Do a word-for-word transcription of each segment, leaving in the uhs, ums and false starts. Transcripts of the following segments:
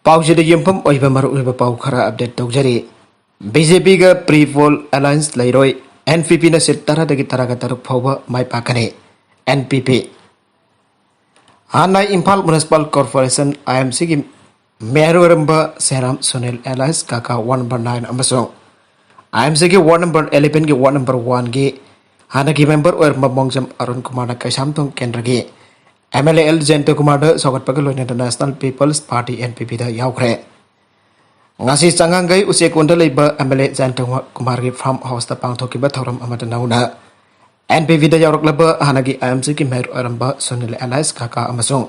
ꯄꯥꯎꯁꯤꯗ ꯌꯨꯝꯐꯝ ꯑꯣꯏꯕ ꯃꯔꯨꯑꯣꯏꯕ ꯄꯥꯎ ꯈꯔ ꯑꯞꯗꯦꯠ ꯇꯧꯖꯔꯤ꯫ ꯕꯤ ꯖꯦ ꯄꯤꯒ ꯄ꯭ꯔꯤ ꯄꯣꯜ ꯑꯦꯂꯥꯏꯟꯁ ꯂꯩꯔꯣꯏ, ꯑꯦꯟ ꯄꯤ ꯄꯤꯅ ꯁꯤꯠ ꯇꯔꯥꯗꯒꯤ ꯇꯔꯥꯒ ꯇꯔꯨꯛ ꯐꯥꯎꯕ ꯃꯥꯏ ꯄꯥꯛꯀꯅꯤ꯫ And P P. ꯍꯥꯟꯅ Imphal municipal corporation, I M ꯁꯤꯒꯤ ꯃꯦꯌꯔ ꯑꯣꯏꯔꯝꯕ Seram Sunil alias Kaka ward number nine ꯑꯃꯁꯨꯡ ꯑꯥꯏ ꯑꯦꯝ ꯁꯤꯒꯤ ꯋꯥꯔꯗ ꯅꯝꯕꯔ ꯏꯂꯦꯚꯦꯟꯒꯤ ꯋꯥꯔꯗ ꯅꯝꯕꯔ ꯋꯥꯟꯒꯤ ꯍꯥꯟꯅꯒꯤ ꯃꯦꯝꯕꯔ ꯑꯣꯏꯔꯝꯕ ꯃꯣꯡꯖꯝ ꯑꯔꯨꯟ ꯀꯨꯃꯥꯔꯅ ꯀꯩꯁꯥꯝꯊꯣꯡ ꯀꯦꯟꯗ꯭ꯔꯒꯤ M L A L Jayanta ꯀꯨꯃꯥꯔꯗ ꯁꯧꯒꯠꯄꯒ ꯂꯣꯏꯅꯅ national people's party, N P ꯄꯤꯗ ꯌꯥꯎꯈ꯭ꯔꯦ꯫ ꯉꯁꯤ ꯆꯉꯥꯡꯒꯩ ꯎꯆꯦꯛꯀꯣꯟꯗ ꯂꯩꯕ ꯑꯦꯝ ꯑꯦꯜ ꯑꯦ ꯖꯌꯟꯇ ꯀꯨꯃꯥꯔꯒꯤ ꯐꯥꯔꯝ ꯍꯥꯎꯁꯇ ꯄꯥꯡꯊꯣꯛꯈꯤꯕ ꯊꯧꯔꯝ ꯑꯃꯗ ꯅꯧꯅ ꯑꯦꯟ ꯄꯤ ꯄꯤꯗ ꯌꯥꯎꯔꯛꯂꯕ ꯍꯥꯟꯅꯒꯤ ꯑꯥꯏ ꯑꯦꯝ ꯁꯤꯒꯤ ꯃꯦꯌꯔ ꯑꯣꯏꯔꯝꯕ ꯁꯨꯅꯤꯜ ꯑꯦꯂꯥꯏꯟꯁ ꯀꯥꯀꯥ ꯑꯃꯁꯨꯡ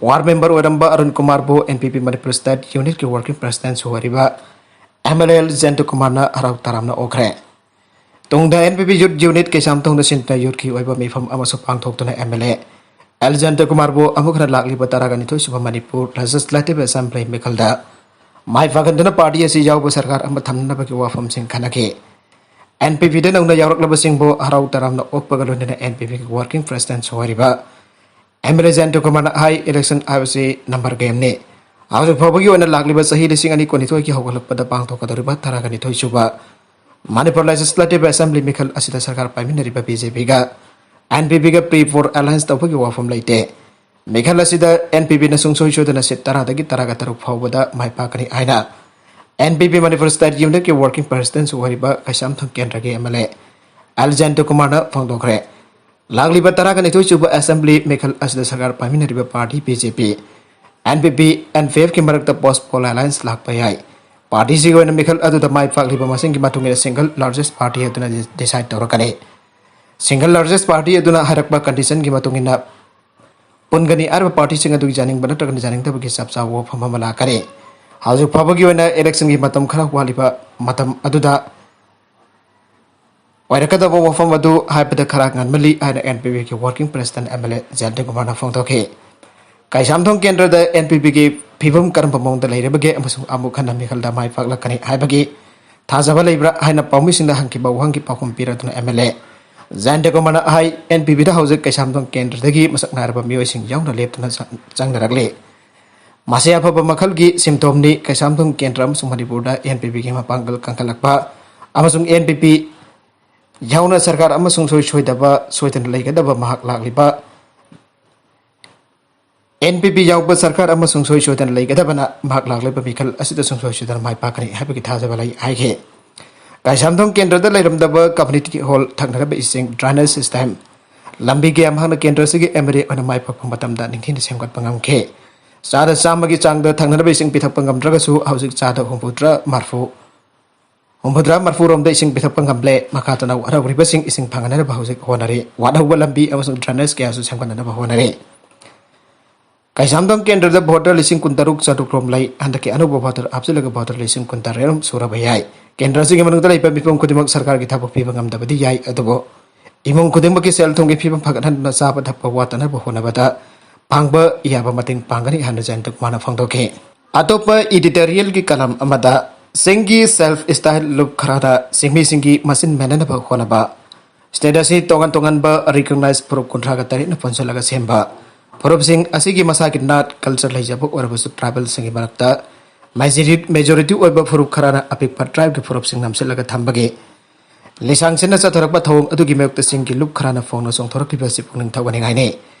ꯋꯥꯔꯗ ꯃꯦꯝꯕꯔ ꯑꯣꯏꯔꯝꯕ Arun ꯀꯨꯃꯥꯔꯕꯨ and P P Manipur state ꯌꯨꯅꯤꯠꯀꯤ working ꯄ꯭ꯔꯦꯁꯤꯗꯦꯟꯠꯁꯨ ꯑꯣꯏꯔꯤꯕ ꯑꯦꯝ ꯑꯦꯜ ꯑꯦ ꯑꯦꯜ ꯖꯌꯟꯇ ꯀꯨꯃꯥꯔꯅ ꯍꯔꯥꯎ ꯇꯔꯥꯝꯅ ꯑꯣꯛꯈ꯭ꯔꯦ꯫ ꯇꯨꯡꯗ and P P youth unit ꯀꯩꯁꯥꯝꯊꯣꯡꯗ ꯁꯤꯟꯇꯨꯅ ꯌꯨꯠꯀꯤ ꯑꯣꯏꯕ ꯃꯤꯐꯝ ꯑꯃꯁꯨ ꯄꯥꯡꯊꯣꯛꯇꯨꯅ ꯑꯦꯝ ꯑꯦꯜ ꯑꯦ ꯑꯦꯜ ꯖꯌꯟꯇ ꯀꯨꯃꯥꯔꯕꯨ ꯑꯃꯨꯛ ꯍꯟꯅ ꯂꯥꯛꯂꯤꯕ ꯇꯔꯥꯒ ꯅꯤꯊꯣꯏ ꯁꯨꯕ ꯃꯅꯤꯄꯨꯔ ꯂꯦꯖꯤꯁꯂꯦꯇꯤꯚ ꯑꯦꯁꯦꯝꯕ꯭ꯂꯤ ꯃꯤꯈꯜꯗ ꯃꯥꯏ ꯄꯥꯛꯍꯟꯗꯨꯅ ꯄꯥꯔꯇꯤ ꯑꯁꯤ ꯌꯥꯎꯕ ꯁꯔꯀꯥꯔ ꯑꯃ ꯊꯝꯅꯅꯕꯒꯤ ꯋꯥꯐꯝꯁꯤꯡ ꯈꯟꯅꯈꯤ꯫ ꯑꯦꯟ ꯄꯤ ꯄꯤꯗ ꯅꯧꯅ ꯌꯥꯎꯔꯛꯂꯕꯁꯤꯡꯕꯨ ꯍꯔꯥꯎ ꯇꯔꯥꯝꯅ ꯑꯣꯛꯄꯒ ꯂꯣꯏꯅꯅ ꯑꯦꯟ ꯄꯤ ꯄꯤꯒꯤ ꯋꯥꯔꯀꯤꯡ ꯄ꯭ꯔꯦꯁꯤꯗꯦꯟꯠꯁꯨ ꯑꯣꯏꯔꯤꯕ ꯑꯦꯝ ꯑꯦꯜ ꯑꯦ ꯖꯌꯟꯇ ꯀꯨꯃꯥꯔꯅ ꯍꯥꯏ, ꯏꯂꯦꯛꯁꯟ ꯍꯥꯏꯕꯁꯤ ꯅꯝꯕꯔ ꯒꯦꯝꯅꯤ꯫ ꯍꯧꯖꯤꯛ ꯐꯥꯎꯕꯒꯤ ꯑꯣꯏꯅ ꯂꯥꯛꯂꯤꯕ ꯆꯍꯤ ꯂꯤꯁꯤꯡ ꯑꯅꯤ ꯀꯨꯟꯅꯤꯊꯣꯏꯒꯤ ꯍꯧꯒꯠꯂꯛꯄꯗ ꯄꯥꯡꯊꯣꯛꯀꯗꯧꯔꯤꯕ ꯇꯔꯥꯒ ꯅꯤꯊꯣꯏ ꯁꯨꯕ ꯃꯅꯤꯄꯨꯔ ꯂꯦꯖꯤꯁꯂꯦꯇꯤꯚ ꯑꯦꯁꯦꯝꯕ꯭ꯂꯤ ꯃꯤꯈꯜ ꯑꯁꯤꯗ ꯁꯔꯀꯥꯔ ꯄꯥꯏꯃꯤꯟꯅꯔꯤꯕ ꯕꯤ ꯖꯦ ꯄꯤꯒ ꯑꯦꯟ ꯄꯤ ꯄꯤꯒ ꯄ꯭ꯔꯤ ꯄꯣꯜ ꯑꯦꯂꯥꯏꯟꯁ ꯇꯧꯕꯒꯤ ꯋꯥꯐꯝ ꯂꯩꯇꯦ꯫ ꯃꯤꯈꯜ ꯑꯁꯤꯗ ꯑꯦꯟ ꯄꯤ ꯄꯤꯅ ꯁꯨꯡꯁꯣꯏ ꯁꯣꯏꯗꯅ ꯁꯤꯠ ꯇꯔꯥꯗꯒꯤ ꯇꯔꯥꯒ ꯇꯔꯨꯛ ꯐꯥꯎꯕꯗ ꯃꯥꯏ ꯄꯥꯛꯀꯅꯤ ꯍꯥꯏꯅ ꯑꯦꯟ ꯄꯤ ꯄꯤ ꯃꯅꯤꯄꯨꯔ ꯁ꯭ꯇꯦꯠ ꯌꯨꯅꯤꯠꯀꯤ ꯋꯥꯔꯀꯤꯡ ꯄ꯭ꯔꯦꯁꯤꯗꯦꯟꯠꯁꯨ ꯑꯣꯏꯔꯤꯕ ꯀꯩꯁꯥꯝꯊꯣꯡ ꯀꯦꯟꯗ꯭ꯔꯒꯤ ꯑꯦꯝ ꯑꯦꯜ ꯑꯦ ꯑꯦꯜ ꯖꯌꯟꯇ ꯀꯨꯃꯥꯔꯅ ꯐꯣꯡꯗꯣꯛꯈ꯭ꯔꯦ꯫ ꯂꯥꯛꯂꯤꯕ ꯇꯔꯥꯒ ꯅꯤꯊꯣꯏ ꯁꯨꯕ ꯑꯦꯁꯦꯝꯕ꯭ꯂꯤ ꯃꯤꯈꯜ ꯑꯁꯤꯗ ꯁꯔꯀꯥꯔ ꯄꯥꯏꯃꯤꯟꯅꯔꯤꯕ party B J P, and P P, N P ꯑꯦꯐꯀꯤ ꯃꯔꯛꯇ ꯄꯣꯁ ꯄꯣꯜ ꯑꯦꯂꯥꯏꯟꯁ ꯂꯥꯛꯄ ꯌꯥꯏ꯫ ꯄꯥꯔꯇꯤꯁꯤꯒꯤ ꯑꯣꯏꯅ ꯃꯤꯈꯜ ꯑꯗꯨꯗ ꯃꯥꯏ ꯄꯥꯛꯂꯤꯕ ꯃꯁꯤꯡꯒꯤ ꯃꯇꯨꯡ ꯏꯟꯅ ꯁꯤꯡꯒꯜ ꯂꯥꯔꯖꯦꯁ ꯄꯥꯔꯇꯤ ꯑꯗꯨꯅ ꯗꯤꯁꯥꯏꯗ ꯇꯧꯔꯛꯀꯅꯤ꯫ ꯁꯤꯡꯒꯜ ꯂꯥꯔꯖꯦꯁ ꯄꯥꯔꯇꯤ ꯑꯗꯨꯅ ꯍꯥꯏꯔꯛꯄ ꯀꯟꯗꯤꯁꯟꯒꯤ ꯃꯇꯨꯡ ꯏꯟꯅ ꯄꯨꯟꯒꯅꯤ꯫ ꯑꯍꯥꯏꯔꯤꯕ ꯄꯥꯔꯇꯤꯁꯤꯡ ꯑꯗꯨꯒꯤ ꯌꯥꯅꯤꯡꯕ ꯅꯠꯇ꯭ꯔꯒꯅ ꯌꯥꯅꯤꯡꯗꯕꯒꯤ ꯆꯞ ꯆꯥꯕ ꯋꯥꯐꯝ ꯑꯃ ꯂꯥꯛꯀꯅꯤ꯫ ꯍꯧꯖꯤꯛ ꯐꯥꯎꯕꯒꯤ ꯑꯣꯏꯅ ꯏꯂꯦꯛꯁꯟꯒꯤ ꯃꯇꯝ ꯈꯔ ꯋꯥꯠꯂꯤꯕ ꯃꯇꯝ ꯑꯗꯨꯗ ꯑꯣꯏꯔꯛꯀꯗꯕ ꯋꯥꯐꯝ ꯑꯗꯨ ꯍꯥꯏꯕꯗ ꯈꯔ ꯉꯟꯃꯜꯂꯤ ꯍꯥꯏꯅ ꯑꯦꯟ ꯄꯤ ꯄꯤꯒꯤ working president M L A Jayanta ꯀꯨꯃꯥꯔꯅ ꯐꯣꯡꯗꯣꯛꯈꯤ꯫ ꯀꯩꯁꯥꯝꯊꯣꯡ ꯀꯦꯟꯗ꯭ꯔꯗ ꯑꯦꯟ ꯄꯤ ꯄꯤꯒꯤ ꯐꯤꯕꯝ ꯀꯔꯝꯕ ꯃꯑꯣꯡꯗ ꯂꯩꯔꯤꯕꯒꯦ ꯑꯃꯁꯨꯡ ꯑꯃꯨꯛ ꯍꯟꯅ ꯃꯤꯈꯜꯗ ꯃꯥꯏ ꯄꯥꯛꯂꯛꯀꯅꯤ ꯍꯥꯏꯕꯒꯤ ꯊꯥꯖꯕ ꯂꯩꯕ꯭ꯔꯥ ꯍꯥꯏꯅ ꯄꯥꯎꯃꯤꯁꯤꯡꯗ ꯍꯪꯈꯤꯕ ꯋꯥꯍꯪꯒꯤ ꯄꯥꯎꯈꯨꯝ ꯄꯤꯔꯗꯨꯅ ꯑꯦꯝ ꯑꯦꯜ ꯑꯦ ꯖꯌꯟꯇ ꯀꯨꯃꯥꯔꯅ ꯍꯥꯏ, ꯑꯦꯟ ꯄꯤ ꯄꯤꯗ ꯍꯧꯖꯤꯛ ꯀꯩꯁꯥꯝꯊꯣꯡ ꯀꯦꯟꯗ꯭ꯔꯗꯒꯤ ꯃꯁꯛ ꯅꯥꯏꯔꯕ ꯃꯤꯑꯣꯏꯁꯤꯡ ꯌꯥꯎꯅ ꯂꯦꯞꯇꯨꯅ ꯆꯪ-, ꯆꯪꯅꯔꯛꯂꯤ꯫ ꯃꯁꯤ ꯑꯐꯕ ꯃꯈꯜꯒꯤ ꯁꯤꯝꯇꯣꯝꯅꯤ꯫ ꯀꯩꯁꯥꯝꯊꯣꯡ ꯀꯦꯟꯗ꯭ꯔ ꯑꯃꯁꯨꯡ ꯃꯅꯤꯄꯨꯔꯗ ꯑꯦꯟ ꯄꯤ ꯄꯤꯒꯤ ꯃꯄꯥꯡꯒꯜ ꯀꯟꯈꯠꯂꯛꯄ ꯑꯃꯁꯨꯡ ꯑꯦꯟ ꯄꯤ ꯄꯤ ꯌꯥꯎꯅ ꯁꯔꯀꯥꯔ ꯑꯃꯁꯨꯡ ꯁꯣꯏ ꯁꯣꯏꯗꯕ ꯁꯣꯏꯗꯅ ꯂꯩꯒꯗꯕ ꯃꯍꯥꯛ ꯂꯥꯛꯂꯤꯕ ꯑꯦꯟ ꯄꯤ ꯄꯤ ꯌꯥꯎꯕ ꯁꯔꯀꯥꯔ ꯑꯃꯁꯨꯡ ꯁꯣꯏ ꯁꯣꯏꯗꯅ ꯂꯩꯒꯗꯕꯅ ꯃꯍꯥꯛ ꯂꯥꯛꯂꯤꯕ ꯃꯤꯈꯜ ꯑꯁꯤꯗ ꯁꯨꯡꯁꯣꯏ ꯁꯣꯏꯗꯅ ꯃꯥꯏ ꯄꯥꯛꯀꯅꯤ ꯍꯥꯏꯕꯒꯤ ꯊꯥꯖꯕ ꯂꯩ ꯍꯥꯏꯈꯤ꯫ ꯀꯩꯁꯥꯝꯊꯣꯡ ꯀꯦꯟꯗ꯭ꯔꯗ ꯂꯩꯔꯝꯗꯕ ꯀꯝꯃ꯭ꯌꯨꯅꯤꯇꯤ ꯍꯣꯜ, ꯊꯛꯅꯅꯕ ꯏꯁꯤꯡ, ꯗ꯭ꯔꯦꯅꯦꯖ ꯁꯤꯁꯇꯦꯝ, ꯂꯝꯕꯤ ꯀꯌꯥ ꯃꯍꯥꯛꯅ ꯀꯦꯟꯗ꯭ꯔ ꯑꯁꯤꯒꯤ ꯑꯦꯝ ꯑꯦꯜ ꯑꯦ ꯑꯣꯏꯅ ꯃꯥꯏ ꯄꯥꯛꯄ ꯃꯇꯝꯗ ꯅꯤꯡꯊꯤꯅ ꯁꯦꯝꯒꯠꯄ ꯉꯝꯈꯤ꯫ ꯆꯥꯗ ꯆꯥꯝꯃꯒꯤ ꯆꯥꯡꯗ ꯊꯛꯅꯅꯕ ꯏꯁꯤꯡ ꯄꯤꯊꯛꯄ ꯉꯝꯗ꯭ꯔꯒꯁꯨ ꯍꯧꯖꯤꯛ ꯆꯥꯗ ꯍꯨꯝꯐꯨꯇꯔꯥ ꯃꯔꯐꯨ, ꯍꯨꯝꯐꯨꯇꯔꯥ ꯃꯔꯐꯨꯔꯣꯝꯗ ꯏꯁꯤꯡ ꯄꯤꯊꯛꯄ ꯉꯝꯂꯦ꯫ ꯃꯈꯥ ꯇꯥꯅ ꯋꯥꯠꯍꯧꯔꯤꯕꯁꯤꯡ ꯏꯁꯤꯡ ꯐꯪꯍꯟꯅꯕ ꯍꯧꯖꯤꯛ ꯍꯣꯠꯅꯔꯤ꯫ ꯋꯥꯠꯍꯧꯕ ꯂꯝꯕꯤ ꯑꯃꯁꯨꯡ ꯗ꯭ꯔꯦꯅꯦꯖ ꯀꯌꯥꯁꯨ ꯁꯦꯝꯒꯠꯅꯅꯕ ꯍꯣꯠꯅꯔꯤ꯫ ꯀꯩꯁꯥꯝꯊꯣꯡ ꯀꯦꯟꯗ꯭ꯔꯗ ꯚꯣꯇꯔ ꯂꯤꯁꯤꯡ ꯀꯨꯟꯇꯔꯨꯛ ꯆꯥꯇ꯭ꯔꯨꯛ ꯔꯣꯝ ꯂꯩ꯫ ꯍꯟꯗꯛꯀꯤ ꯑꯅꯧꯕ ꯚꯣꯇꯔ ꯍꯥꯞꯆꯤꯜꯂꯒ ꯚꯣꯇꯔ ꯂꯤꯁꯤꯡ ꯀꯨꯟꯇꯔꯦꯠ ꯔꯣꯝ ꯁꯨꯔꯕ ꯌꯥꯏ꯫ ꯀꯦꯟꯗ꯭ꯔ ꯑꯁꯤꯒꯤ ꯃꯅꯨꯡꯗ ꯂꯩꯕ ꯃꯤꯄꯨꯝ ꯈꯨꯗꯤꯡꯃꯛ ꯁꯔꯀꯥꯔꯒꯤ ꯊꯕꯛ ꯄꯤꯕ ꯉꯝꯗꯕꯗꯤ ꯌꯥꯏ, ꯑꯗꯨꯕꯨ ꯏꯃꯨꯡ ꯈꯨꯗꯤꯡꯃꯛꯀꯤ ꯁꯦꯜ ꯊꯨꯝꯒꯤ ꯐꯤꯕꯝ ꯐꯒꯠꯍꯟꯗꯨꯅ ꯆꯥꯕ ꯊꯛꯄ ꯋꯥꯠꯇꯅꯕ ꯍꯣꯠꯅꯕꯗ ꯄꯥꯡꯕ ꯌꯥꯕ ꯃꯇꯦꯡ ꯄꯥꯡꯒꯅꯤ ꯍꯥꯏꯅ ꯖꯌꯟꯇ ꯀꯨꯃꯥꯔꯅ ꯐꯣꯡꯗꯣꯛꯈꯤ꯫ ꯑꯇꯣꯞꯄ ꯏꯗꯤꯇꯣꯔꯤꯌꯦꯜꯒꯤ ꯀꯂꯝ ꯑꯃꯗ, ꯆꯤꯡꯒꯤ ꯁꯦꯜꯐ ꯁ꯭ꯇꯥꯏꯜ ꯂꯨꯞ ꯈꯔꯅ ꯆꯤꯡꯃꯤꯁꯤꯡꯒꯤ ꯃꯆꯤꯟ ꯃꯦꯟꯅꯅꯕ ꯍꯣꯠꯅꯕ꯫ ꯁ꯭ꯇꯦꯠ ꯑꯁꯤ ꯇꯣꯉꯥꯟ ꯇꯣꯉꯥꯟꯕ ꯔꯤꯀꯣꯒꯅꯥꯏꯖ ꯐꯨꯔꯨꯞ ꯀꯨꯟꯊ꯭ꯔꯥꯒ ꯇꯔꯦꯠꯅ ꯄꯨꯟꯁꯤꯜꯂꯒ ꯁꯦꯝꯕ ꯐꯨꯔꯨꯞꯁꯤꯡ ꯑꯁꯤꯒꯤ ꯃꯁꯥꯒꯤ ꯅꯥꯠ, ꯀꯜꯆꯔ ꯂꯩꯖꯕ ꯑꯣꯏꯔꯕꯁꯨ, ꯇ꯭ꯔꯥꯏꯕꯦꯜꯁꯤꯡꯒꯤ ꯃꯔꯛꯇ ꯃꯦꯖꯣꯔꯤ-, ꯃꯦꯖꯣꯔꯤꯇꯤ ꯑꯣꯏꯕ ꯐꯨꯔꯨꯞ ꯈꯔꯅ ꯑꯄꯤꯛꯄ ꯇ꯭ꯔꯥꯏꯕꯀꯤ ꯐꯨꯔꯨꯞꯁꯤꯡ ꯅꯝꯁꯤꯜꯂꯒ ꯊꯝꯕꯒꯤ ꯂꯤꯁꯥꯡꯁꯤꯟꯅ ꯆꯠꯊꯔꯛꯄ ꯊꯧꯑꯣꯡ ꯑꯗꯨꯒꯤ ꯃꯥꯌꯣꯛꯇ ꯆꯤꯡꯒꯤ ꯂꯨꯞ ꯈꯔꯅ ꯐꯣꯡꯅ ꯆꯣꯡꯊꯣꯔꯛꯂꯤꯕ ꯑꯁꯤ ꯄꯨꯛꯅꯤꯡ ꯊꯧꯒꯠꯅꯤꯡꯉꯥꯏꯅꯤ꯫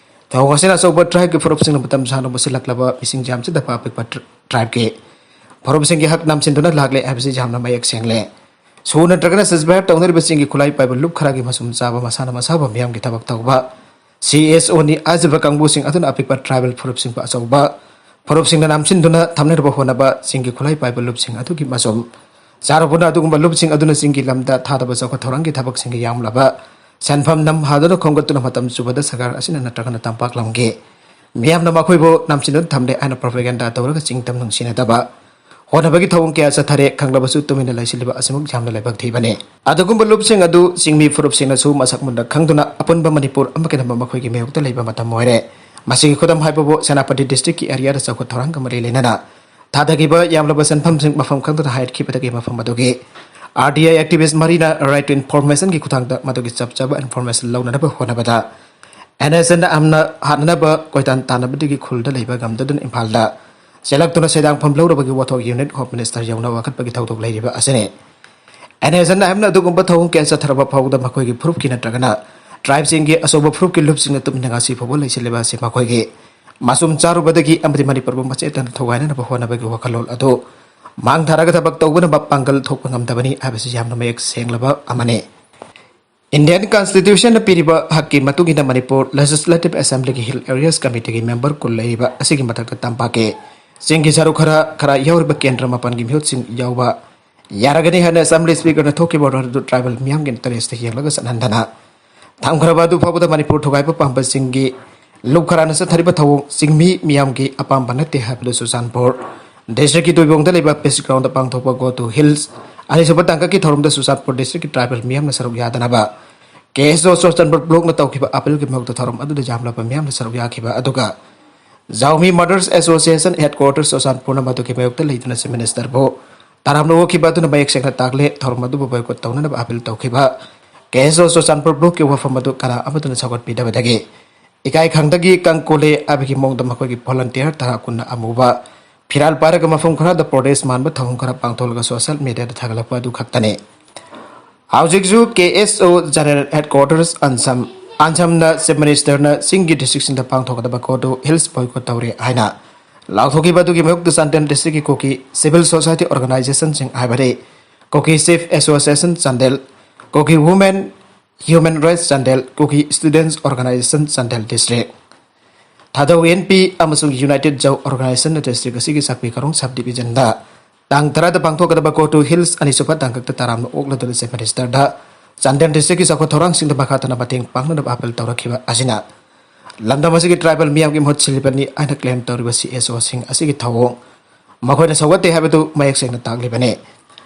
ꯊꯧꯑꯣꯡ ꯑꯁꯤꯅ ꯑꯆꯧꯕ ꯇ꯭ꯔꯥꯏꯕꯀꯤ ꯐꯨꯔꯨꯞꯁꯤꯡꯅ ꯃꯇꯝ ꯁꯥꯡꯅ ꯃꯨꯠꯁꯤꯜꯂꯛꯂꯕ ꯃꯤꯁꯤꯡ ꯌꯥꯝꯖꯗꯕ ꯑꯄꯤꯛꯄ ꯇ꯭ꯔ-, ꯇ꯭ꯔꯥꯏꯕꯀꯤ ꯐꯨꯔꯨꯞꯁꯤꯡꯒꯤ ꯍꯛ ꯅꯝꯁꯤꯟꯗꯨꯅ ꯂꯥꯛꯂꯦ ꯍꯥꯏꯕꯁꯤ ꯌꯥꯝꯅ ꯃꯌꯦꯛ ꯁꯦꯡꯂꯦ꯫ ꯁꯨꯅ ꯅꯠꯇ꯭ꯔꯒꯅ ꯁꯁꯕꯦꯛ ꯇꯧꯅꯔꯤꯕꯁꯤꯡꯒꯤ ꯈꯨꯠꯂꯥꯏ ꯄꯥꯏꯕ ꯂꯨꯞ ꯈꯔꯒꯤ ꯃꯁꯨꯝ ꯆꯥꯕ ꯃꯁꯥꯅ ꯃꯁꯥꯕꯨ ꯃꯤꯌꯥꯝꯒꯤ ꯊꯕꯛ ꯇꯧꯕ ꯁꯤ ꯑꯦꯁ ꯑꯣꯅꯤ ꯍꯥꯏꯖꯕ ꯀꯥꯡꯕꯨꯁꯤꯡ ꯑꯗꯨꯅ ꯑꯄꯤꯛꯄ ꯇ꯭ꯔꯥꯏꯕꯦꯜ ꯐꯨꯔꯨꯞꯁꯤꯡꯕꯨ ꯑꯆꯧꯕ ꯐꯨꯔꯨꯞꯁꯤꯡꯅ ꯅꯝꯁꯤꯟꯗꯨꯅ ꯊꯝꯅꯅꯕ ꯍꯣꯠꯅꯕ ꯆꯤꯡꯒꯤ ꯈꯨꯠꯂꯥꯏ ꯄꯥꯏꯕ ꯂꯨꯞꯁꯤꯡ ꯑꯗꯨꯒꯤ ꯃꯁꯨꯝ ꯆꯥꯔꯨꯕꯅ ꯑꯗꯨꯒꯨꯝꯕ ꯂꯨꯞꯁꯤꯡ ꯑꯗꯨꯅ ꯆꯤꯡꯒꯤ ꯂꯝꯗ ꯊꯥꯗꯕ ꯆꯥꯎꯈꯠ ꯊꯧꯔꯥꯡꯒꯤ ꯊꯕꯛꯁꯤꯡꯒꯤ ꯌꯥꯝꯂꯕ ꯁꯦꯟꯐꯝ ꯅꯝ ꯍꯥꯗꯨꯅ ꯈꯣꯝꯒꯠꯇꯨꯅ ꯃꯇꯝ ꯆꯨꯞꯄꯗ ꯁꯔꯀꯥꯔ ꯑꯁꯤꯅ ꯅꯠꯇ꯭ꯔꯒꯅ ꯇꯝꯄꯥꯛ ꯂꯝꯒꯤ ꯃꯤꯌꯥꯝꯅ ꯃꯈꯣꯏꯕꯨ ꯅꯝꯁꯤꯟꯗꯨꯅ ꯊꯝꯂꯦ ꯍꯥꯏꯅ ꯄ꯭ꯔꯣꯄꯦꯒꯦꯟꯗꯥ ꯇꯧꯔꯒ ꯆꯤꯡꯗꯝ ꯅꯨꯡꯁꯤꯅꯗꯕ ꯍꯣꯠꯅꯕꯒꯤ ꯊꯧꯑꯣꯡ ꯀꯌꯥ ꯆꯠꯊꯔꯦ꯫ ꯈꯪꯂꯕꯁꯨ ꯇꯨꯃꯤꯟꯅ ꯂꯩꯁꯤꯜꯂꯤꯕ ꯑꯁꯤꯃꯨꯛ ꯌꯥꯝꯅ ꯂꯥꯏꯕꯛ ꯊꯤꯕꯅꯤ꯫ ꯑꯗꯨꯒꯨꯝꯕ ꯂꯨꯞꯁꯤꯡ ꯑꯗꯨ ꯆꯤꯡꯃꯤ ꯐꯨꯔꯨꯞꯁꯤꯡꯅꯁꯨ ꯃꯁꯛ ꯃꯨꯟꯅ ꯈꯪꯗꯨꯅ ꯑꯄꯨꯟꯕ ꯃꯅꯤꯄꯨꯔ ꯑꯃ ꯀꯩꯅꯝꯕ ꯃꯈꯣꯏꯒꯤ ꯃꯥꯌꯣꯛꯇ ꯂꯩꯕ ꯃꯇꯝ ꯑꯣꯏꯔꯦ꯫ ꯃꯁꯤꯒꯤ ꯈꯨꯗꯝ ꯍꯥꯏꯕꯕꯨ ꯁꯦꯅꯥꯄꯇꯤ ꯗꯤꯁꯇ꯭ꯔꯤꯛꯀꯤ ꯑꯦꯔꯤꯌꯥꯗ ꯆꯥꯎꯈꯠ ꯊꯧꯔꯥꯡꯒ ꯃꯔꯤ ꯂꯩꯅꯅ ꯊꯥꯗꯈꯤꯕ ꯌꯥꯝꯂꯕ ꯁꯦꯟꯐꯝꯁꯤꯡ ꯃꯐꯝ ꯈꯪꯗꯅ ꯍꯥꯏꯈꯤꯕꯗꯒꯤ ꯃꯐꯝ ꯑꯗꯨꯒꯤ ꯑꯥꯔ ꯇꯤ ꯑꯥꯏ ꯑꯦꯛꯇꯤꯚꯤꯁ ꯃꯔꯤꯅ ꯔꯥꯏꯠ ꯇꯨ ꯏꯟꯐꯣꯔꯃꯦꯁꯟꯒꯤ ꯈꯨꯠꯊꯥꯡꯗ ꯃꯗꯨꯒꯤ ꯆꯞ ꯆꯥꯕ ꯏꯟꯐꯣꯔꯃꯦꯁꯟ ꯂꯧꯅꯅꯕ ꯍꯣꯠꯅꯕꯗ ꯑꯦꯟ ꯑꯦꯁ ꯑꯦꯟꯗ ꯌꯥꯝꯅ ꯍꯥꯠꯅꯅꯕ ꯀꯣꯏꯇꯥꯟ ꯇꯥꯟꯅꯕꯗꯒꯤ ꯈꯨꯜꯗ ꯂꯩꯕ ꯉꯝꯗꯗꯨꯅ ꯏꯝꯐꯥꯜꯗ ꯆꯦꯜꯂꯛꯇꯨꯅ ꯁꯦꯟꯗꯥꯡꯐꯝ ꯂꯧꯔꯕꯒꯤ ꯋꯥꯊꯣꯛ ꯌꯨꯅꯤꯠ ꯍꯣꯝ ꯃꯤꯅꯤꯁꯇꯔ ꯌꯧꯅ ꯋꯥꯀꯠꯄꯒꯤ ꯊꯧꯗꯣꯛ ꯂꯩꯔꯤꯕ ꯑꯁꯤꯅꯤ꯫ ꯑꯦꯟ ꯑꯦꯁ ꯑꯦꯟ ꯑꯗꯨꯒꯨꯝꯕ ꯊꯧꯑꯣꯡ ꯀꯌꯥ ꯆꯠꯊꯔꯕ ꯐꯥꯎꯕꯗ ꯃꯈꯣꯏꯒꯤ ꯐꯨꯔꯨꯞꯀꯤ ꯅꯠꯇ꯭ꯔꯒꯅ ꯇ꯭ꯔꯥꯏꯕꯁꯤꯡꯒꯤ ꯑꯆꯧꯕ ꯐꯨꯔꯨꯞꯀꯤ ꯂꯨꯞꯁꯤꯡꯅ ꯇꯨꯃꯤꯟꯅ ꯉꯁꯤ ꯐꯥꯎꯕ ꯂꯩꯁꯤꯜꯂꯤꯕ ꯑꯁꯤ ꯃꯈꯣꯏꯒꯤ ꯃꯆꯨꯝ ꯆꯥꯔꯨꯕꯗꯒꯤ ꯑꯃꯗꯤ ꯃꯅꯤꯄꯨꯔꯕꯨ ꯃꯆꯦꯠ ꯇꯥꯅ ꯊꯣꯒꯥꯏꯅꯅꯕ ꯍꯣꯠꯅꯕꯒꯤ ꯋꯥꯈꯜꯂꯣꯟ ꯑꯗꯨ ꯃꯥꯡ ꯊꯥꯔꯒ ꯊꯕꯛ ꯇꯧꯕꯅ ꯄꯥꯡꯒꯜ ꯊꯣꯛꯄ ꯉꯝꯗꯕꯅꯤ ꯍꯥꯏꯕꯁꯤ ꯌꯥꯝꯅ ꯃꯌꯦꯛ ꯁꯦꯡꯂꯕ ꯑꯃꯅꯤ꯫ ꯏꯟꯗꯤꯌꯟ ꯀꯟꯁꯇꯤꯇ꯭ꯌꯨꯁꯟꯅ ꯄꯤꯔꯤꯕ ꯍꯛꯀꯤ ꯃꯇꯨꯡ ꯏꯟꯅ ꯃꯅꯤꯄꯨꯔ ꯂꯦꯖꯤꯁꯂꯦꯇꯤꯚ ꯑꯦꯁꯦꯝꯕ꯭ꯂꯤꯒꯤ ꯍꯤꯜ ꯑꯦꯔꯤꯌꯥꯁ ꯀꯃꯤꯇꯤꯒꯤ ꯃꯦꯝꯕꯔ ꯀꯨꯟ ꯂꯩꯔꯤꯕ ꯑꯁꯤꯒꯤ ꯃꯊꯛꯇ ꯇꯝꯄꯥꯛꯀꯤ ꯆꯤꯡꯒꯤ ꯁꯔꯨꯛ ꯈꯔ ꯈꯔ ꯌꯥꯎꯔꯤꯕ ꯀꯦꯟꯗ꯭ꯔ ꯃꯥꯄꯟꯒꯤ ꯃꯤꯍꯨꯠꯁꯤꯡ ꯌꯥꯎꯕ ꯌꯥꯔꯒꯅꯤ ꯍꯥꯏꯅ ꯑꯦꯁꯦꯝꯕ꯭ꯂꯤ ꯁ꯭ꯄꯤꯀꯔꯅ ꯊꯣꯛꯈꯤꯕ ꯑꯣꯔꯗꯔ ꯑꯗꯨ ꯇ꯭ꯔꯥꯏꯕꯦꯜ ꯃꯤꯌꯥꯝꯒꯤ ꯏꯟꯇꯔꯦꯁꯇ ꯌꯦꯡꯂꯒ ꯆꯠꯍꯟꯗꯅ ꯊꯝꯈ꯭ꯔꯕ ꯑꯗꯨ ꯐꯥꯎꯕꯗ ꯃꯅꯤꯄꯨꯔ ꯊꯣꯒꯥꯏꯕ ꯄꯥꯝꯕꯁꯤꯡꯒꯤ ꯂꯨꯞ ꯈꯔꯅ ꯆꯠꯊꯔꯤꯕ ꯊꯧꯑꯣꯡ ꯆꯤꯡꯃꯤ ꯃꯤꯌꯥꯝꯒꯤ ꯑꯄꯥꯝꯕ ꯅꯠꯇꯦ ꯍꯥꯏꯕꯗꯨ ꯆꯨꯔꯆꯥꯟꯄꯨꯔ ꯗꯤꯁꯇ꯭ꯔꯤꯛꯀꯤ ꯇꯨꯏꯕꯣꯡꯗ ꯂꯩꯕ ꯄꯤꯁ ꯒ꯭ꯔꯥꯎꯟꯗ ꯄꯥꯡꯊꯣꯛꯄ Go to Hills ꯑꯅꯤꯁꯨꯕ ꯇꯥꯡꯀꯛꯀꯤ ꯊꯧꯔꯝꯗ ꯆꯨꯔꯆꯥꯟꯄꯨꯔ ꯗꯤꯁꯇ꯭ꯔꯤꯛꯀꯤ ꯇ꯭ꯔꯥꯏꯕꯦꯜ ꯃꯤꯌꯥꯝꯅ ꯁꯔꯨꯛ ꯌꯥꯗꯅꯕ ꯀꯦ ꯑꯦꯁ ꯑꯣ ꯆꯨꯔꯆꯥꯟꯄꯨꯔ ꯕ꯭ꯂꯣꯛꯅ ꯇꯧꯈꯤꯕ ꯑꯄꯤꯜꯒꯤ ꯃꯥꯌꯣꯛꯇ ꯊꯧꯔꯝ ꯑꯗꯨꯗ ꯌꯥꯝꯂꯕ ꯃꯤꯌꯥꯝꯅ ꯁꯔꯨꯛ ꯌꯥꯈꯤꯕ ꯑꯗꯨꯒ ꯖꯥꯎꯃꯤ ꯃꯗꯔꯁ ꯑꯦꯁꯣꯁꯤꯌꯦꯁꯟ ꯍꯦꯗꯀ꯭ꯋꯥꯇꯔꯁ ꯆꯨꯔꯆꯥꯟꯄꯨꯔꯅ ꯃꯗꯨꯒꯤ ꯃꯥꯌꯣꯛꯇ ꯂꯩꯗꯨꯅ ꯆꯤꯐ ꯃꯤꯅꯤꯁꯇꯔꯕꯨ ꯇꯔꯥꯝꯅ ꯑꯣꯛꯈꯤꯕ ꯑꯗꯨꯅ ꯃꯌꯦꯛ ꯁꯦꯡꯅ ꯇꯥꯛꯂꯦ꯫ ꯊꯧꯔꯝ ꯑꯗꯨꯕꯨ ꯕꯣꯏꯀꯣꯠ ꯇꯧꯅꯅꯕ ꯑꯄꯤꯜ ꯇꯧꯈꯤꯕ ꯀꯦ ꯑꯦꯁ ꯑꯣ ꯆꯨꯔꯆꯥꯟꯄꯨꯔ ꯕ꯭ꯂꯣꯛꯀꯤ ꯋꯥꯐꯝ ꯑꯗꯨ ꯀꯅꯥ ꯑꯃꯠꯇꯅ ꯁꯧꯒꯠꯄꯤꯗꯕꯗꯒꯤ ꯏꯀꯥꯏ ꯈꯪꯗꯒꯤ ꯀꯪ ꯀꯣꯜꯂꯦ ꯍꯥꯏꯕꯒꯤ ꯃꯑꯣꯡꯗ ꯃꯈꯣꯏꯒꯤ ꯚꯣꯂꯟꯇꯤꯌꯔ ꯇꯔꯥ ꯀꯨꯟꯅ ꯑꯃꯨꯕ ꯐꯤꯔꯥꯜ ꯄꯥꯏꯔꯒ ꯃꯐꯝ ꯈꯔꯗ ꯄ꯭ꯔꯣꯇꯦꯁ ꯃꯥꯟꯕ ꯊꯧꯑꯣꯡ ꯈꯔ ꯄꯥꯡꯊꯣꯛꯂꯒ ꯁꯣꯁꯤꯌꯦꯜ ꯃꯤꯗꯤꯌꯥꯗ ꯊꯥꯒꯠꯂꯛꯄ ꯑꯗꯨ ꯈꯛꯇꯅꯤ꯫ ꯍꯧꯖꯤꯛꯁꯨ ꯀꯦ ꯑꯦꯁ ꯑꯣ ꯖꯦꯅꯔꯦꯜ ꯍꯦꯗꯀ꯭ꯋꯥꯇꯔꯁ ꯑꯟꯁꯝ ꯑꯟꯁꯝꯅ ꯆꯤꯐ ꯃꯤꯅꯤꯁꯇꯔꯅ ꯆꯤꯡꯒꯤ ꯗꯤꯁꯇ꯭ꯔꯤꯛꯁꯤꯡꯗ ꯄꯥꯡꯊꯣꯛꯀꯗꯕ ꯒꯣ ꯇꯨ ꯍꯤꯜꯁ ꯕꯣꯏꯀꯣꯠ ꯇꯧꯔꯦ ꯍꯥꯏꯅ ꯂꯥꯎꯊꯣꯛꯈꯤꯕ ꯑꯗꯨꯒꯤ ꯃꯥꯌꯣꯛꯇ ꯆꯥꯟꯗꯦꯜ ꯗꯤꯁꯇ꯭ꯔꯤꯛꯀꯤ ꯀꯨꯀꯤ ꯁꯤꯚꯤꯜ ꯁꯣꯁꯥꯏꯇꯤ ꯑꯣꯔꯒꯅꯥꯏꯖꯦꯁꯟꯁꯤꯡ ꯍꯥꯏꯕꯗꯤ Kuki chief association Chandel, Kuki women human rights Chandel, Kuki students organization Chandel district, Thadou N P ꯑꯃꯁꯨꯡ ꯌꯨꯅꯥꯏꯇꯦꯗ ꯖꯧ ꯑꯣꯔꯒꯅꯥꯏꯖꯦꯁꯟꯅ ꯗꯤꯁꯇ꯭ꯔꯤꯛ ꯑꯁꯤꯒꯤ ꯆꯥꯛꯄꯤ ꯀꯔꯣꯡ ꯁꯕ ꯗꯤꯕꯤꯖꯟꯗ ꯇꯥꯡ ꯇꯔꯥꯗ ꯄꯥꯡꯊꯣꯛꯀꯗꯕ ꯒꯣ ꯇꯨ ꯍꯤꯜꯁ ꯑꯅꯤꯁꯨꯕ ꯇꯥꯡꯀꯛꯇ ꯇꯔꯥꯝꯅ ꯑꯣꯛꯂꯗꯨꯅ ꯆꯤꯐ ꯃꯤꯅꯤꯁꯇꯔꯗ ꯆꯥꯟꯗꯦꯜ ꯗꯤꯁꯇ꯭ꯔꯤꯛꯀꯤ ꯆꯥꯎꯈꯠ ꯊꯧꯔꯥꯡꯁꯤꯡꯗ ꯃꯈꯥ ꯇꯥꯅ ꯃꯇꯦꯡ ꯄꯥꯡꯅꯅꯕ ꯑꯄꯤꯜ ꯇꯧꯔꯛꯈꯤꯕ ꯑꯁꯤꯅ ꯂꯝꯗꯝ ꯑꯁꯤꯒꯤ ꯇ꯭ꯔꯥꯏꯕꯦꯜ ꯃꯤꯌꯥꯝꯒꯤ ꯃꯍꯨꯠ ꯁꯤꯜꯂꯤꯕꯅꯤ ꯍꯥꯏꯅ ꯀ꯭ꯂꯦꯝ ꯇꯧꯔꯤꯕ ꯁꯤ ꯑꯦꯁ ꯑꯣꯁꯤꯡ ꯑꯁꯤꯒꯤ ꯊꯧꯑꯣꯡ ꯃꯈꯣꯏꯅ ꯁꯧꯒꯠꯇꯦ ꯍꯥꯏꯕꯗꯨ ꯃꯌꯦꯛ ꯁꯦꯡꯅ ꯇꯥꯛꯂꯤꯕꯅꯤ꯫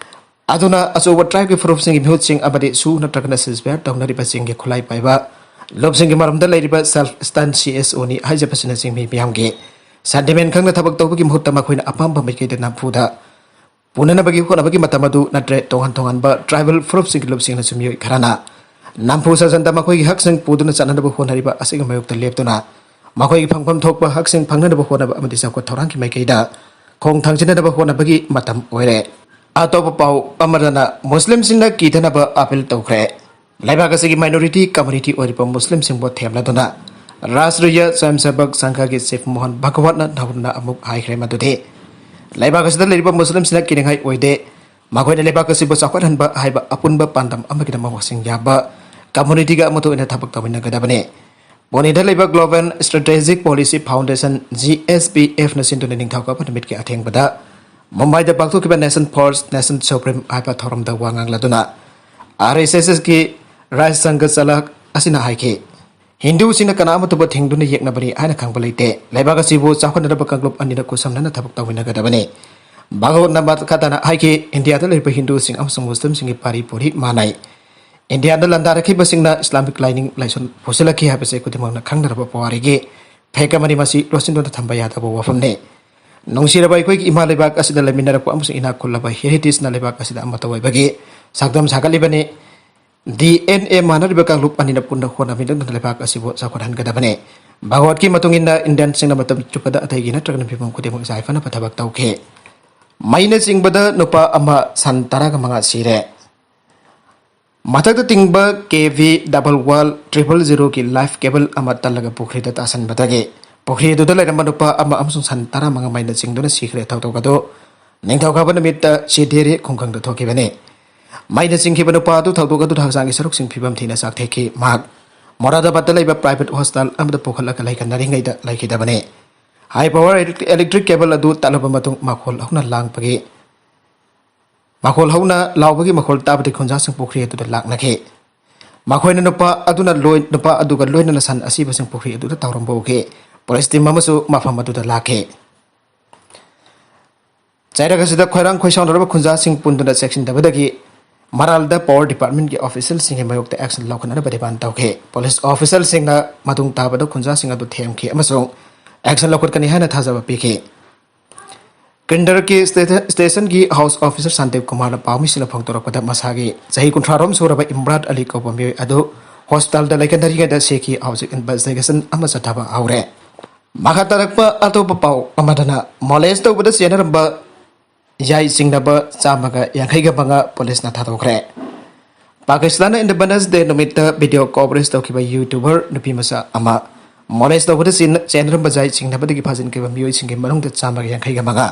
ꯑꯗꯨꯅ ꯑꯆꯧꯕ ꯇ꯭ꯔꯥꯏꯕꯀꯤ ꯐꯨꯔꯨꯞꯁꯤꯡꯒꯤ ꯃꯤꯍꯨꯠꯁꯤꯡ ꯑꯃꯗꯤ ꯁꯨ ꯅꯠꯇ꯭ꯔꯒꯅ ꯁꯤꯖꯕꯤꯌꯥꯔ ꯇꯧꯅꯔꯤꯕꯁꯤꯡꯒꯤ ꯈꯨꯠꯂꯥꯏ ꯄꯥꯏꯕ ꯂꯨꯞꯁꯤꯡꯒꯤ ꯃꯔꯝꯗ ꯂꯩꯔꯤꯕ ꯁꯦꯜꯐ ꯁ꯭ꯇꯟ ꯁꯤ ꯑꯦꯁ ꯑꯣꯅꯤ ꯍꯥꯏꯖꯕꯁꯤꯅꯆꯤꯡꯕ ꯃꯤꯌꯥꯝꯒꯤ ꯁꯦꯟꯇꯤꯃꯦꯟ ꯈꯪꯅ ꯊꯕꯛ ꯇꯧꯕꯒꯤ ꯃꯍꯨꯠꯇ ꯃꯈꯣꯏꯅ ꯑꯄꯥꯝꯕ ꯃꯥꯏꯀꯩꯗ ꯅꯝꯐꯨꯗ ꯄꯨꯅꯅꯕꯒꯤ ꯍꯣꯠꯅꯕꯒꯤ ꯃꯇꯝ ꯑꯗꯨ ꯅꯠꯇ꯭ꯔꯦ꯫ ꯇꯣꯉꯥꯟ ꯇꯣꯉꯥꯟꯕ ꯇ꯭ꯔꯥꯏꯕꯦꯜ ꯐꯨꯔꯨꯞꯁꯤꯡꯒꯤ ꯂꯨꯞꯁꯤꯡꯅꯁꯨ ꯃꯤꯑꯣꯏ ꯈꯔꯅ ꯅꯝꯐꯨ ꯁꯥꯖꯟꯗ ꯃꯈꯣꯏꯒꯤ ꯍꯛꯁꯤꯡ ꯄꯨꯗꯨꯅ ꯆꯠꯅꯅꯕ ꯍꯣꯠꯅꯔꯤꯕ ꯑꯁꯤꯒꯤ ꯃꯥꯌꯣꯛꯇ ꯂꯦꯞꯇꯨꯅ ꯃꯈꯣꯏꯒꯤ ꯐꯪꯐꯝ ꯊꯣꯛꯄ ꯍꯛꯁꯤꯡ ꯐꯪꯅꯅꯕ ꯍꯣꯠꯅꯕ ꯑꯃꯗꯤ ꯆꯥꯎꯈꯠ ꯊꯧꯔꯥꯡꯒꯤ ꯃꯥꯏꯀꯩꯗ ꯈꯣꯡ ꯊꯥꯡꯖꯤꯟꯅꯅꯕ ꯍꯣꯠꯅꯕꯒꯤ ꯃꯇꯝ ꯑꯣꯏꯔꯦ꯫ ꯑꯇꯣꯞꯄ ꯄꯥꯎ ꯑꯃꯗꯅ ꯃꯨꯁꯂꯤꯝꯁꯤꯡꯅ ꯀꯤꯗꯅꯕ ꯑꯥꯄꯤꯜ ꯇꯧꯈ꯭ꯔꯦ꯫ ꯂꯩꯕꯥꯛ ꯑꯁꯤꯒꯤ ꯃꯥꯏꯅꯣꯔꯤꯇꯤ ꯀꯝꯃꯨꯅꯤꯇꯤ ꯑꯣꯏꯔꯤꯕ ꯃꯨꯁꯂꯤꯝꯁꯤꯡꯕꯨ ꯊꯦꯝꯂꯗꯨꯅ ꯔꯥꯁꯇ꯭ꯔꯤꯌ ꯁ꯭ꯋꯌꯝꯁꯦꯕꯛ ꯁꯪꯘꯒꯤ ꯆꯤꯐ ꯃꯣꯍꯟ ꯚꯒꯋꯠꯅ ꯅꯧꯅ ꯑꯃꯨꯛ ꯍꯥꯏꯈ꯭ꯔꯦ ꯃꯗꯨꯗꯤ ꯂꯩꯕꯥꯛ ꯑꯁꯤꯗ ꯂꯩꯔꯤꯕ ꯃꯨꯁꯂꯤꯝꯁꯤꯡꯅ ꯀꯤꯅꯤꯡꯉꯥꯏ ꯑꯣꯏꯗꯦ, ꯃꯈꯣꯏꯅ ꯂꯩꯕꯥꯛ ꯑꯁꯤꯕꯨ ꯆꯥꯎꯈꯠꯍꯟꯕ ꯍꯥꯏꯕ ꯑꯄꯨꯟꯕ ꯄꯥꯟꯗꯝ ꯑꯃꯒꯤꯗꯃꯛ ꯃꯁꯤꯡ ꯌꯥꯝꯕ ꯀꯝꯃꯨꯅꯤꯇꯤꯒ ꯑꯃꯠꯇ ꯑꯣꯏꯅ ꯊꯕꯛ ꯇꯧꯃꯤꯟꯅꯒꯗꯕꯅꯤ꯫ ꯄꯨꯅꯦꯗ ꯂꯩꯕ global strategic policy foundation, G S P ꯑꯦꯐꯅ ꯁꯤꯟꯗꯨꯅ ꯅꯤꯡꯊꯧꯀꯥꯕ ꯅꯨꯃꯤꯠꯀꯤ ꯑꯊꯦꯡꯕꯗ ꯃꯨꯝꯕꯥꯏꯗ ꯄꯥꯡꯊꯣꯛꯈꯤꯕ ꯅꯦꯁꯟ ꯐꯥꯔꯁ, ꯅꯦꯁꯟ ꯁꯨꯄ꯭ꯔꯤꯝ ꯍꯥꯏꯕ ꯊꯧꯔꯝꯗ ꯋꯥ ꯉꯥꯡꯂꯗꯨꯅ ꯑꯥꯔ ꯑꯦꯁ ꯑꯦꯁꯀꯤ ꯔꯥꯖ ꯁꯪꯒ ꯆꯂꯛ ꯑꯁꯤꯅ ꯍꯥꯏꯈꯤ, "ꯍꯤꯟꯗꯨꯁꯤꯡꯅ ꯀꯅꯥ ꯑꯃꯠꯇꯕꯨ ꯊꯤꯡꯗꯨꯅ ꯌꯦꯛꯅꯕꯅꯤ ꯍꯥꯏꯅ ꯈꯪꯕ ꯂꯩꯇꯦ꯫ ꯂꯩꯕꯥꯛ ꯑꯁꯤꯕꯨ ꯆꯥꯎꯈꯠꯅꯅꯕ ꯀꯥꯡꯂꯨꯞ ꯑꯅꯤꯅ ꯈꯨꯠꯁꯝꯅꯅ ꯊꯕꯛ ꯇꯧꯃꯤꯟꯅꯒꯗꯕꯅꯤ"꯫ ꯚꯒꯋꯠꯅ ꯃꯈꯥ ꯇꯥꯅ ꯍꯥꯏꯈꯤ, "ꯏꯟꯗꯤꯌꯥꯗ ꯂꯩꯔꯤꯕ ꯍꯤꯟꯗꯨꯁꯤꯡ ꯑꯃꯁꯨꯡ ꯃꯨꯁꯂꯤꯝꯁꯤꯡꯒꯤ ꯄꯥꯔꯤ ꯄꯨꯔꯤ ꯃꯥꯟꯅꯩ꯫ ꯏꯟꯗꯤꯌꯥꯗ ꯂꯥꯟꯗꯥꯔꯛꯈꯤꯕꯁꯤꯡꯅ ꯏꯁꯂꯥꯃꯤꯛ ꯂꯥꯏꯅꯤꯡ ꯂꯥꯏꯁꯣꯟ ꯄꯨꯁꯤꯜꯂꯛꯈꯤ ꯍꯥꯏꯕꯁꯤ ꯈꯨꯗꯤꯡꯃꯛꯅ ꯈꯪꯅꯔꯕ ꯄꯨꯋꯥꯔꯤꯒꯤ ꯐꯦꯛ ꯑꯃꯅꯤ꯫ ꯃꯁꯤ ꯂꯣꯠꯁꯤꯟꯗꯨꯅ ꯊꯝꯕ ꯌꯥꯗꯕ ꯋꯥꯐꯝꯅꯤ꯫ ꯅꯨꯡꯁꯤꯔꯕ ꯑꯩꯈꯣꯏꯒꯤ ꯏꯃꯥ ꯂꯩꯕꯥꯛ ꯑꯁꯤꯗ ꯂꯩꯃꯤꯟꯅꯔꯛꯄ ꯑꯃꯁꯨꯡ ꯏꯅꯥꯛ ꯈꯨꯜꯂꯕ ꯍꯦꯔꯤꯇꯦꯖꯅ ꯂꯩꯕꯥꯛ ꯑꯁꯤꯗ ꯑꯃꯠꯇ ꯑꯣꯏꯕꯒꯤ ꯁꯛꯇꯝ ꯁꯥꯒꯠꯂꯤꯕꯅꯤ꯫ ꯗꯤ ꯑꯦꯟ ꯑꯦ ꯃꯥꯟꯅꯔꯤꯕ ꯀꯥꯡꯂꯨꯞ ꯑꯅꯤꯅ ꯄꯨꯟꯅ ꯍꯣꯠꯅꯃꯤꯟꯅꯗꯨꯅ ꯂꯩꯕꯥꯛ ꯑꯁꯤꯕꯨ ꯆꯥꯎꯈꯠꯍꯟꯒꯗꯕꯅꯤ"꯫ ꯚꯥꯒꯋꯠꯀꯤ ꯃꯇꯨꯡ ꯏꯟꯅ ꯏꯟꯗꯤꯌꯟꯁꯤꯡꯅ ꯃꯇꯝ ꯆꯨꯞꯄꯗ ꯑꯇꯩꯒꯤ ꯅꯠꯇ꯭ꯔꯒꯅ ꯐꯤꯕꯝ ꯈꯨꯗꯤꯡꯃꯛ ꯌꯥꯏꯐꯅꯕ ꯊꯕꯛ ꯇꯧꯈꯤ꯫ ꯃꯩꯅ ꯆꯤꯡꯕꯗ ꯅꯨꯄꯥ ꯑꯃ ꯁꯟ ꯇꯔꯥꯒ ꯃꯉꯥ ꯁꯤꯔꯦ꯫ ꯃꯊꯛꯇ ꯇꯤꯡꯕ ꯀꯦ ꯚꯤ ꯗꯕꯜ ꯋꯥꯜ ꯇ꯭ꯔꯤꯄꯜ ꯖꯤꯔꯣꯒꯤ ꯂꯥꯏꯐ ꯀꯦꯕꯜ ꯑꯃ ꯇꯠꯂꯒ ꯄꯨꯈ꯭ꯔꯤꯗ ꯇꯥꯁꯟꯕꯗꯒꯤ ꯄꯨꯈ꯭ꯔꯤ ꯑꯗꯨꯗ ꯂꯩꯔꯝꯕ ꯅꯨꯄꯥ ꯑꯃ ꯑꯃꯁꯨꯡ ꯁꯟ ꯇꯔꯥꯃꯉꯥ ꯃꯩꯅ ꯆꯤꯡꯗꯨꯅ ꯁꯤꯈ꯭ꯔꯦ꯫ ꯊꯧꯗꯣꯛ ꯑꯗꯨ ꯅꯤꯡꯊꯧꯀꯥꯕ ꯅꯨꯃꯤꯠꯇ ꯁꯤꯗꯦꯔꯤ ꯈꯨꯡꯒꯪꯗ ꯊꯣꯛꯈꯤꯕꯅꯤ꯫ ꯃꯩꯅ ꯆꯤꯡꯈꯤꯕ ꯅꯨꯄꯥ ꯑꯗꯨ ꯊꯧꯗꯣꯛ ꯑꯗꯨꯗ ꯍꯛꯆꯥꯡꯒꯤ ꯁꯔꯨꯛꯁꯤꯡ ꯐꯤꯕꯝ ꯊꯤꯅ ꯆꯥꯛꯊꯦꯛꯈꯤ꯫ ꯃꯍꯥꯛ ꯃꯣꯔꯥꯗꯥꯕꯥꯗꯇ ꯂꯩꯕ ꯄ꯭ꯔꯥꯏꯚꯦꯠ ꯍꯣꯁꯄꯤꯇꯥꯜ ꯑꯃꯗ ꯄꯨꯈꯠꯂꯒ ꯂꯩꯈꯤꯗ꯭ꯔꯤꯉꯩꯗ ꯂꯩꯈꯤꯗꯕꯅꯤ꯫ ꯍꯥꯏ ꯄꯋꯥꯔ ꯏꯂꯦꯛꯇ꯭ꯔꯤꯛ ꯀꯦꯕꯜ ꯑꯗꯨ ꯇꯠꯂꯕ ꯃꯇꯨꯡ ꯃꯈꯣꯜ ꯍꯧꯅ ꯂꯥꯡꯕꯒꯤ ꯃꯈꯣꯜ ꯍꯧꯅ ꯂꯥꯎꯕꯒꯤ ꯃꯈꯣꯜ ꯇꯥꯕꯗꯒꯤ ꯈꯨꯟꯖꯥꯁꯤꯡ ꯄꯨꯈ꯭ꯔꯤ ꯑꯗꯨꯗ ꯂꯥꯛꯅꯈꯤ꯫ ꯃꯈꯣꯏꯅ ꯅꯨꯄꯥ ꯑꯗꯨꯅ ꯂꯣꯏ-, ꯅꯨꯄꯥ ꯑꯗꯨꯒ ꯂꯣꯏꯅꯅ ꯁꯟ ꯑꯁꯤꯕꯁꯤꯡ ꯄꯨꯈ꯭ꯔꯤ ꯑꯗꯨꯗ ꯇꯥꯎꯔꯝꯕ ꯎꯈꯤ꯫ ꯄꯨꯂꯤꯁ ꯇꯤꯝ ꯑꯃꯁꯨ ꯃꯐꯝ ꯑꯗꯨꯗ ꯂꯥꯛꯈꯤ꯫ ꯆꯩꯔꯛ ꯑꯁꯤꯗ ꯈꯣꯏꯔꯥꯡ ꯈꯣꯏꯁꯥꯎꯅꯔꯕ ꯈꯨꯟꯖꯥꯁꯤꯡ ꯄꯨꯟꯗꯨꯅ ꯆꯦꯛꯁꯤꯟꯗꯕꯗꯒꯤ ꯃꯔꯥꯜꯗ ꯄꯋꯥꯔ ꯗꯤꯄꯥꯔꯠꯃꯦꯟꯒꯤ ꯑꯣꯐꯤꯁꯤꯌꯦꯜꯁꯤꯡꯒꯤ ꯃꯥꯌꯣꯛꯇ ꯑꯦꯛꯁꯟ ꯂꯧꯈꯠꯅꯕ ꯗꯤꯃꯥꯟ ꯇꯧꯈꯤ꯫ ꯄꯨꯂꯤꯁ ꯑꯣꯐꯤꯁꯤꯌꯦꯜꯁꯤꯡꯅ ꯃꯇꯨꯡ ꯇꯥꯕꯗ ꯈꯨꯟꯖꯥꯁꯤꯡ ꯑꯗꯨ ꯊꯦꯝꯈꯤ ꯑꯃꯁꯨꯡ ꯑꯦꯛꯁꯟ ꯂꯧꯈꯠꯀꯅꯤ ꯍꯥꯏꯅ ꯊꯥꯖꯕ ꯄꯤꯈꯤ꯫ ꯀꯦꯟꯗ꯭ꯔꯒꯤ ꯁ꯭ꯇꯦ-, ꯁ꯭ꯇꯦꯁꯟꯒꯤ ꯍꯥꯎꯁ ꯑꯣꯐꯤꯁꯔ ꯁꯟꯗꯤꯞ ꯀꯨꯃꯥꯔꯅ ꯄꯥꯎꯃꯤꯁꯤꯡꯅ ꯐꯣꯡꯗꯣꯔꯛꯄꯗ ꯃꯁꯥꯒꯤ ꯆꯍꯤ ꯀꯨꯟꯊ꯭ꯔꯥꯔꯣꯝ ꯁꯨꯔꯕ ꯏꯝꯔꯥꯠ ꯑꯂꯤ ꯀꯧꯕ ꯃꯤꯑꯣꯏ ꯑꯗꯨ ꯍꯣꯁꯄꯤꯇꯥꯜꯗ ꯂꯩꯈꯠꯅꯔꯤꯉꯩꯗ ꯁꯤꯈꯤ꯫ ꯍꯧꯖꯤꯛ ꯏꯟꯚꯦꯁꯇꯤꯒꯦꯁꯟ ꯑꯃ ꯆꯠꯊꯕ ꯍꯧꯔꯦ꯫ ꯃꯈꯥ ꯇꯥꯔꯛꯄ ꯑꯇꯣꯞꯄ ꯄꯥꯎ ꯑꯃꯗꯅ, ꯃꯣꯂꯦꯁ ꯇꯧꯕꯗ ꯆꯦꯟꯅꯔꯝꯕ ꯌꯥꯏ ꯆꯤꯡꯅꯕ ꯆꯥꯝꯃꯒ ꯌꯥꯡꯈꯩꯒ ꯃꯉꯥ ꯄꯨꯂꯤꯁꯅ ꯊꯥꯗꯣꯛꯈ꯭ꯔꯦ꯫ ꯄꯥꯀꯤꯁꯇꯥꯟꯅ ꯏꯟꯗꯤꯄꯦꯟꯗꯦꯟꯁ ꯗꯦ ꯅꯨꯃꯤꯠꯇ ꯚꯤꯗꯤꯑꯣ ꯀꯣꯚꯔꯦꯖ ꯇꯧꯈꯤꯕ ꯌꯨꯇ꯭ꯌꯨꯕꯔ ꯅꯨꯄꯤ ꯃꯆꯥ ꯑꯃ ꯃꯣꯂꯦꯁ ꯇꯧꯕꯗ ꯆꯦꯟ-, ꯆꯦꯟꯅꯔꯝꯕ ꯌꯥꯏ ꯆꯤꯡꯅꯕꯗꯒꯤ ꯐꯥꯖꯤꯟꯈꯤꯕ ꯃꯤꯑꯣꯏꯁꯤꯡꯒꯤ ꯃꯅꯨꯡꯗ ꯆꯥꯝꯃꯒ ꯌꯥꯡꯈꯩꯒ ꯃꯉꯥ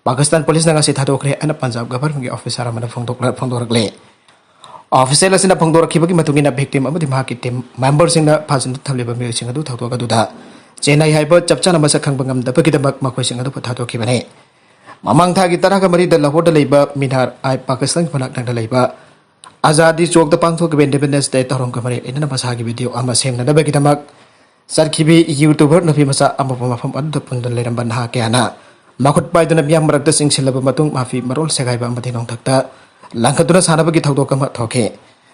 ꯄꯥꯀꯤꯁꯇꯥꯟ ꯄꯨꯂꯤꯁꯅ ꯉꯁꯤ ꯊꯥꯗꯣꯛꯈ꯭ꯔꯦ ꯍꯥꯏꯅ ꯄꯟꯖꯥꯕ ꯒꯚꯔꯟꯃꯦꯟꯠꯀꯤ ꯑꯣꯐꯤꯁꯥꯔ ꯑꯃꯅ ꯐꯣꯡꯗꯣꯛꯂ-, ꯐꯣꯡꯗꯣꯔꯛꯂꯦ꯫ ꯑꯣꯐꯤꯁꯤꯌꯦꯜ ꯑꯁꯤꯅ ꯐꯣꯡꯗꯣꯔꯛꯈꯤꯕꯒꯤ ꯃꯇꯨꯡ ꯏꯟꯅ, ꯚꯤꯛꯇꯤꯝ ꯑꯃꯗꯤ ꯃꯍꯥꯛꯀꯤ ꯇꯤꯝ ꯃꯦꯝꯕꯔꯁꯤꯡꯅ ꯐꯥꯖꯤꯟꯗꯨꯅ ꯊꯝꯂꯤꯕ ꯃꯤꯑꯣꯏꯁꯤꯡ ꯑꯗꯨ ꯊꯧꯗꯣꯛ ꯑꯗꯨꯗ ꯆꯦꯟꯅꯩ ꯍꯥꯏꯕ ꯆꯞ ꯆꯥꯅ ꯃꯁꯛ ꯈꯪꯕ ꯉꯝꯗꯕꯒꯤꯗꯃꯛ ꯃꯈꯣꯏꯁꯤꯡ ꯑꯗꯨꯕꯨ ꯊꯥꯗꯣꯛꯈꯤꯕꯅꯤ꯫ ꯃꯃꯥꯡ ꯊꯥꯒꯤ ꯇꯔꯥꯒ ꯃꯔꯤꯗ ꯂꯥꯍꯣꯔꯗ ꯂꯩꯕ ꯃꯤꯅꯥꯔ ꯑꯥꯏ ꯄꯥꯀꯤꯁꯇꯥꯟꯒꯤ ꯃꯅꯥꯛ ꯅꯛꯅ ꯂꯩꯕ ꯑꯖꯥꯗꯤ ꯆꯣꯛꯇ ꯄꯥꯡꯊꯣꯛꯈꯤꯕ ꯏꯟꯗꯤꯄꯦꯟꯗꯦꯟꯁ ꯗꯦ ꯊꯧꯔꯝꯒ ꯃꯔꯤ ꯂꯩꯅꯅ ꯃꯁꯥꯒꯤ ꯚꯤꯗꯤꯑꯣ ꯑꯃ ꯁꯦꯝꯅꯅꯕꯒꯤꯗꯃꯛ ꯆꯠꯈꯤꯕꯤ ꯌꯨꯇ꯭ꯌꯨꯕꯔ ꯅꯨꯄꯤ ꯃꯆꯥ ꯑꯃꯕꯨ ꯃꯐꯝ ꯑꯗꯨꯗ ꯄꯨꯟꯗꯨꯅ ꯂꯩꯔꯝꯕ ꯅꯍꯥ ꯀꯌꯥꯅ ꯃꯈꯨꯠ ꯄꯥꯏꯗꯨꯅ ꯃꯤꯌꯥꯝ ꯃꯔꯛꯇ ꯆꯤꯡꯁꯤꯜꯂꯕ ꯃꯇꯨꯡ, ꯃꯐꯤ ꯃꯔꯣꯜ ꯁꯦꯒꯥꯏꯕ ꯑꯃꯗꯤ ꯅꯣꯡꯊꯛꯇ ꯂꯪꯈꯠꯇꯨꯅ ꯁꯥꯟꯅꯕꯒꯤ ꯊꯧꯗꯣꯛ ꯑꯃ ꯊꯣꯛꯈꯤ꯫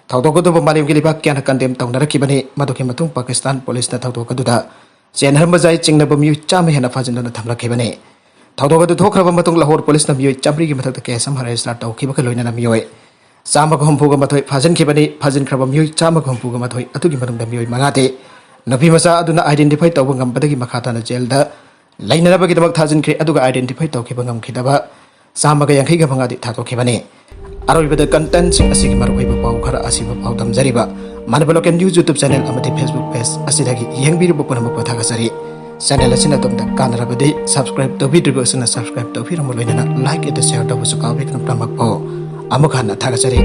ꯊꯧꯗꯣꯛ ꯑꯗꯨꯕꯨ ꯃꯥꯂꯦꯝꯒꯤ ꯂꯩꯕꯥꯛ ꯀꯌꯥꯅ ꯀꯟꯗꯦꯝ ꯇꯧꯅꯔꯛꯈꯤꯕꯅꯤ꯫ ꯃꯗꯨꯒꯤ ꯃꯇꯨꯡ ꯄꯥꯀꯤꯁꯇꯥꯟ ꯄꯨꯂꯤꯁꯅ ꯊꯧꯗꯣꯛ ꯑꯗꯨꯗ ꯆꯦꯟꯅꯔꯝꯕ ꯌꯥꯏ ꯆꯤꯡꯅꯕ ꯃꯤꯑꯣꯏ ꯆꯥꯝꯃ ꯍꯦꯟꯅ ꯐꯥꯖꯤꯟꯗꯨꯅ ꯊꯝꯂꯛꯈꯤꯕꯅꯤ꯫ ꯊꯧꯗꯣꯛ ꯑꯗꯨ ꯊꯣꯛꯈ꯭ꯔꯕ ꯃꯇꯨꯡ ꯂꯥꯍꯣꯔ ꯄꯨꯂꯤꯁꯅ ꯃꯤꯑꯣꯏ ꯆꯥꯃꯔꯤꯒꯤ ꯃꯊꯛꯇ ꯀꯦꯁ ꯑꯃ ꯔꯦꯖꯤꯁꯇꯥꯔ ꯇꯧꯈꯤꯕꯒ ꯂꯣꯏꯅꯅ ꯃꯤꯑꯣꯏ ꯆꯥꯝꯃꯒ ꯍꯨꯝꯐꯨꯒ ꯃꯥꯊꯣꯏ ꯐꯥꯖꯤꯟꯈꯤꯕꯅꯤ꯫ ꯐꯥꯖꯤꯟꯈ꯭ꯔꯕ ꯃꯤꯑꯣꯏ ꯆꯥꯝꯃꯒ ꯍꯨꯝꯐꯨꯒ ꯃꯥꯊꯣꯏ ꯑꯗꯨꯒꯤ ꯃꯅꯨꯡꯗ ꯃꯤꯑꯣꯏ ꯃꯉꯥꯗꯤ ꯅꯨꯄꯤ ꯃꯆꯥ ꯑꯗꯨꯅ ꯑꯥꯏꯗꯦꯟꯇꯤꯐꯥꯏ ꯇꯧꯕ ꯉꯝꯕꯗꯒꯤ ꯃꯈꯥ ꯇꯥꯅ ꯖꯦꯜꯗ ꯂꯩꯅꯅꯕꯒꯤꯗꯃꯛ ꯊꯥꯖꯤꯟꯈ꯭ꯔꯦ, ꯑꯗꯨꯒ ꯑꯥꯏꯗꯦꯟꯇꯤꯐꯥꯏ ꯇꯧꯈꯤꯕ ꯉꯝꯈꯤꯗꯕ ꯆꯥꯝꯃꯒ ꯌꯥꯡꯈꯩꯒ ꯃꯉꯥꯗꯤ ꯊꯥꯗꯣꯛꯈꯤꯕꯅꯤ꯫ ꯑꯔꯣꯏꯕꯗ ꯀꯟꯇꯦꯟꯁꯤꯡ ꯑꯁꯤꯒꯤ ꯃꯔꯨꯑꯣꯏꯕ ꯄꯥꯎ ꯈꯔ ꯑꯁꯤꯕ ꯄꯥꯎ ꯇꯝꯖꯔꯤꯕ Manipur local news YouTube channel ꯑꯃꯗꯤ ꯐꯦꯁꯕꯨꯛ ꯄꯦꯖ ꯑꯁꯤꯗꯒꯤ ꯌꯦꯡꯕꯤꯔꯤꯕ ꯄꯨꯝꯅꯃꯛꯄꯨ ꯊꯥꯒꯠꯆꯔꯤ꯫ ꯆꯦꯅꯦꯜ ꯑꯁꯤꯅ ꯑꯗꯣꯝꯗ ꯀꯥꯟꯅꯔꯕꯗꯤ ꯁꯕꯁꯀ꯭ꯔꯥꯏꯕ ꯇꯧꯕꯤꯗ꯭ꯔꯤꯕ ꯑꯁꯤꯅ ꯁꯕꯁꯀ꯭ꯔꯥꯏꯕ ꯇꯧꯕꯤꯔꯝꯕ ꯂꯣꯏꯅꯅ ꯂꯥꯏꯛ ꯑꯗꯨ ꯁꯦꯌꯔ ꯇꯧꯕꯁꯨ ꯀꯥꯎꯕꯤꯒꯅꯨ ꯄꯨꯝꯅꯃꯛꯄꯨ꯫ ꯑꯃꯨꯛ ꯍꯟꯅ ꯊꯥꯒꯠꯆꯔꯤ꯫